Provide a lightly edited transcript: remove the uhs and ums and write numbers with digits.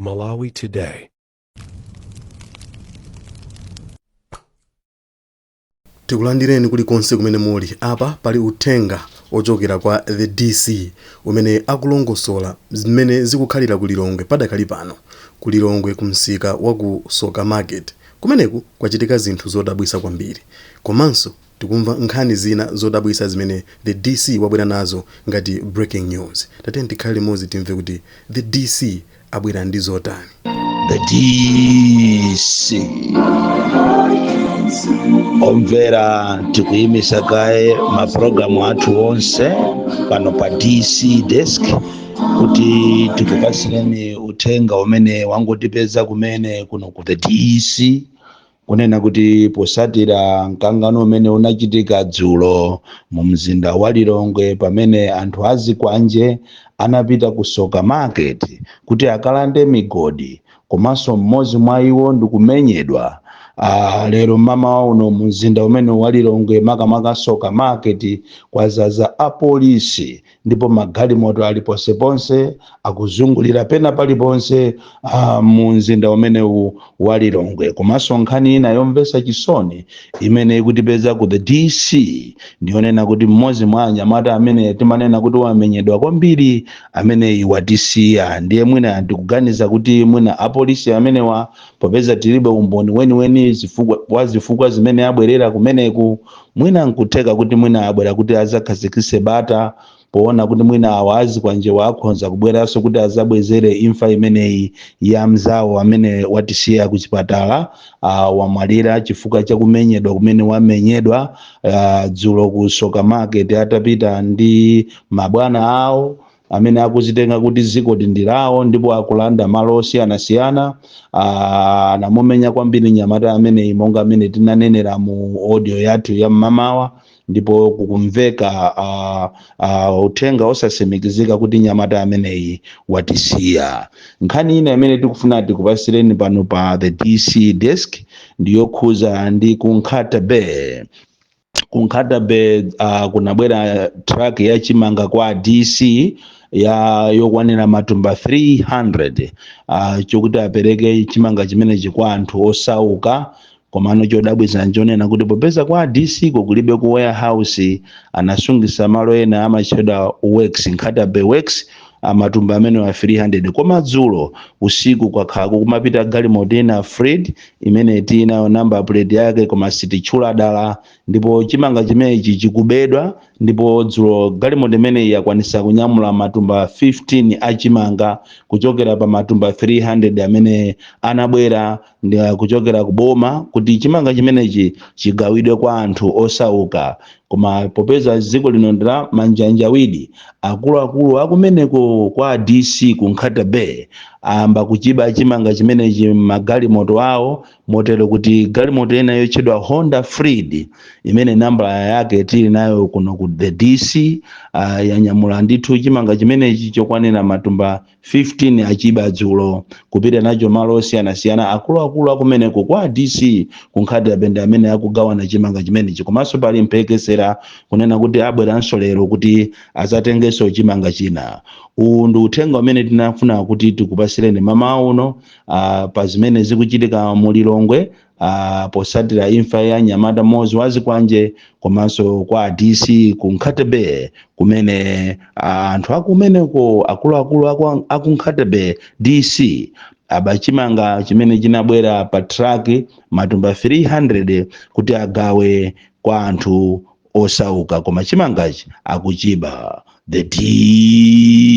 Malawi Today. Tikulandireni kulikonse kumene muli. Apa pali uthenga ochokera kwa The DC umene akulongosola zimene zikukhalira ku Lilongwe padakali pano. Ku Lilongwe ku msika wa ku Soka Market. Kumeneku kwachitika zinthu zodabwisa kwambiri. Komanso tikumva nkhani zina zodabwisa zimene The DC wabwera nazo ngati breaking news. Tatiyeni tikhale limodzi timve kuti The DC abwera ndi zotani. The DC, omvera, tikuyimisa kaye mapulogalamu athu onse pano pa DC Desk kuti tikupasireni uthenga umene wangotipeza kumene kuno ku The DC, kunena kuti posatira mkangano umene unachitika dzulo mu mzinda wa Lilongwe, pamene anthu azikwanje anapita ku Soka Market kuti akalande migodi, komanso mmodzi mwa iwo ndikumenyedwa. Lero mamawa uno mu mzinda umene wa Lilongwe, makamaka Soka Market, kwazaza apolisi ndipo magalimoto ali ponseponse akuzungulira pena paliponse mu mzinda umenewu wa Lilongwe. Komanso nkhani ina yomvetsa chisoni imene ikutipeza ku The DC ndiyonena kuti mmodzi mwa anyamata amene timanena kuti wamenyedwa kwambiri ameneyi watisiya. Ndiye mwina ndikuganiza kuti mwina apolisi amenewa, popeza tilibe umboni weniweni wa zifukwa zimene abwerera kumeneku, mwina nkutheka kuti mwina abwera kuti azakhazikitse bata, poona kuti mwina awa azikwanjewa akhonza kubweranso kuti azabwezere imfa imeneyi ya mzawo amene watisiya kuchipatala. Wamwalira chifukwa chakumenyedwa kumene wamenyedwa dzulo ku Soka Market, atapita ndi mabwana awo amene akuzitenga kuti dziko ndi lawo ndipo akulanda malo osiyanasiyana. Anamumenya kwambiri nyamata ameneyi, monga amene tinanenera mu audio yathu ya mmamawa, ndipo kukumveka uthenga osasimikizika kuti nyamata ameneyi watisiya. Nkhani ina imene tikufuna tikupasireni pano pa The DC Desk ndiyokhuza ndi ku Nkhata Bay. Ku Nkhata Bay kunabwera truck ya chimanga kwa DC ya yokwanira matumba 300 chokuti apereke chimanga chimenechi kwa anthu osauka. Komano chodabwitsa nchonena kuti popeza kwa DC ko kulibe ku warehouse, anasungisa malo ena amatchedwa works, Nkhata Bay Works, amatumba amene wa 300. Koma dzulo usiku kwakhala kumapita galimoto ina, Freed, imene tinayo number plate yake koma sititchula dala, ndipo chimanga chimenechi chikubedwa. Ndipo dzulo galimoto imeneyi yakwanisa kunyamula matumba 15 achimanga kuchokera pa matumba 300 amene anabwera ndi kuchokera ku boma kuti chimanga chimenechi chigawidwe kwa anthu osauka. Koma popeza dziko lino ndi la manjanjawidi, akuluakulu akumeneko kwa DC ku Nkhata Bay ayamba kuchiba chimanga chimenechi m'magalimoto awo, motero kuti galimoto ina yotchedwa Honda Freed, imene nambala yake tili nayo kuno ku The DC, yanyamula ndithu chimanga chimenechi chokwanira matumba 15 achiba dzulo kupita nacho malo osiyanasiyana. Akuluakulu akumeneko kwa DC ku Nkhata Bay amene akugawana chimanga chimenechi. Komanso pali mphekesera kunena kuti abweranso lero kuti azatengenso chimanga china. Uwu ndi uthenga umene tinafuna kuti tikupasireni mamawa uno pa zimene zikuchitika mu Lilongwe posatira imfa ya nyamata mmodzi wa zikwanje, komanso kwa DC ku Nkhata Bay kumene anthu akumeneko, akuluakulu aku Nkhata Bay DC, aba chimanga chimene chinabwera pa truck matumba 300 kuti agawe kwa anthu osauka, koma chimangachi akuchiba. The DC.